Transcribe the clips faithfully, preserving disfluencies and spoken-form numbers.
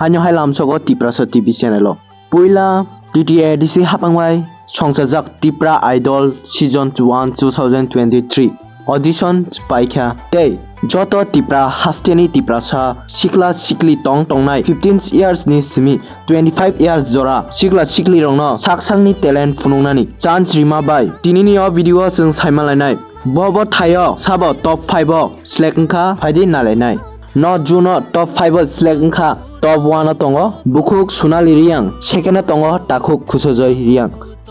Haino hai lamsogo Tiprasa T V channel o. Puila T T A D C hapang bai songchajak Tipra Idol Season one two thousand twenty-three audition paikha tei joto Tipra hasteni Tiprasa sikla sikli tong tongnai fifteen years ni simi twenty-five years jora sikla sikli rokno sak sakni talent phunuknani chance rima bai tinini o video o chwng saima lainai. Bo bo thaio sabo top five o select wngkha phaidi nalainai. No June o top five o select wngkha top one o tongo Bukhuk Sunali Riyang, second o tongo Takhuk Khusojoy Riyang,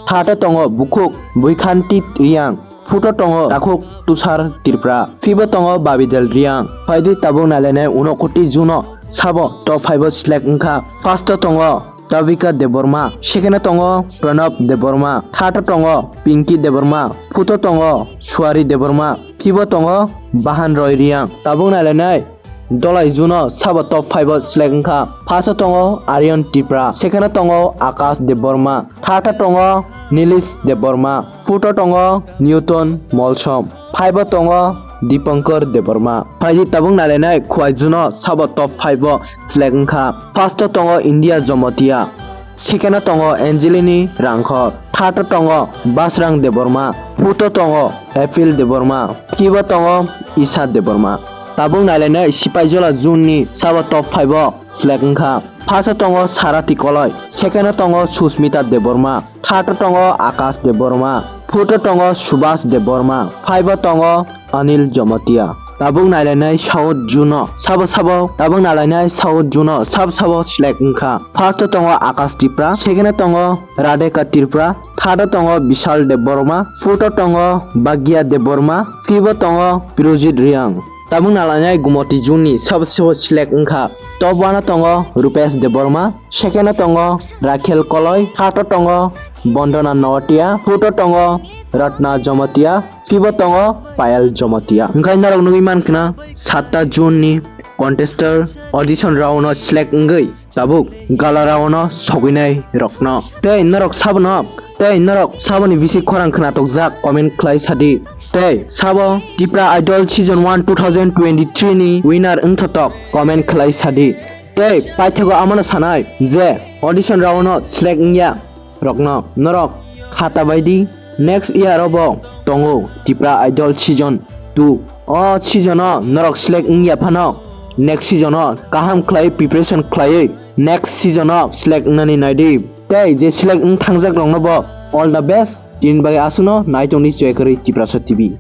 third o tongo Bukhuk Buikhanti Riyang, fourth o tongo Takhuk Tushar Tripura, fifth o tongo Babidel Riyang. Phaidi tabuk nalainai unokuti June o sabo top five o select wngkha. First o tongo Tavika Debbarma, second o tongo Pranab Debbarma, third o tongo Pinky Debbarma, fourth o tongo Suari Debbarma, fifth o tongo Bahan Roy Riyang. Tabuk nalainai dolai June o sabo top five o select wngkha. First o tongo Aryan Tripura, second o tongo Akash Debbarma, third o tongo Nilesh Debbarma, fourth o tongo Newton Molsom, fifth o tongo Dipankar Debbarma. Phaidi tabuk nalainai khwai June o sabo top five o select wngkha. First o tongo India Jomotia, second o tongo Angelini Rangkhor, third o tongo Basrang Debbarma, fourth o tongo April Debbarma, fifth o tongo Isha Debbarma. Tabuk nalainai Sipaijola June ni sabo top five o select wngkha. First o tongo Sarati Koloi, second o tongo Susmita Debbarma, third o tongo Akash Debbarma, fourth o tongo Subhas Debbarma, fifth o tongo Anil Jomotia. Tabuk nalainai South June o sabo sabo, tabuk nalainai South June o sabo sabo select wngkha. First o tongo Akash Tripura, second o tongo Radhika Tripura, third o tongo Bishal Debbarma, fourth o tongo Bhagya Debbarma, fifth o tongo Pirojit Riyang. Tabuk nalainai Gumoti June ni sabo sabo select wngkha. Top one o tongo Rupesh Debbarma, second o tongo Rakhel Koloi, third o tongo Bondona Noatia, fourth o tongo Ratna Jomotia, fifth o tongo Payal Jomotia. Wngkha norok nugwi mankha na satta June ni contestant audition round o select wngwi tabuk gala round o sogwinai rokno. Tei norok sabono, tei norok saboni bisi khorang khwnathokjak comment khlai sadi. Tei sabo Tipra Idol Season one two thousand twenty-three ni winner wngthotok comment khlai sadi. Tei paithago amano sanai je audition round o select wngya rokno norok khata baidi next year o bo tongo Tipra Idol Season two. O season o norok select wngya phano next season o kaham khlai preparation khlaiwi next season o select wngnani naidi. Tei je select wng thangjak rokno bo all the best. Tini bagwi aswkno naitongdi choi kwrwi Tiprasa T V.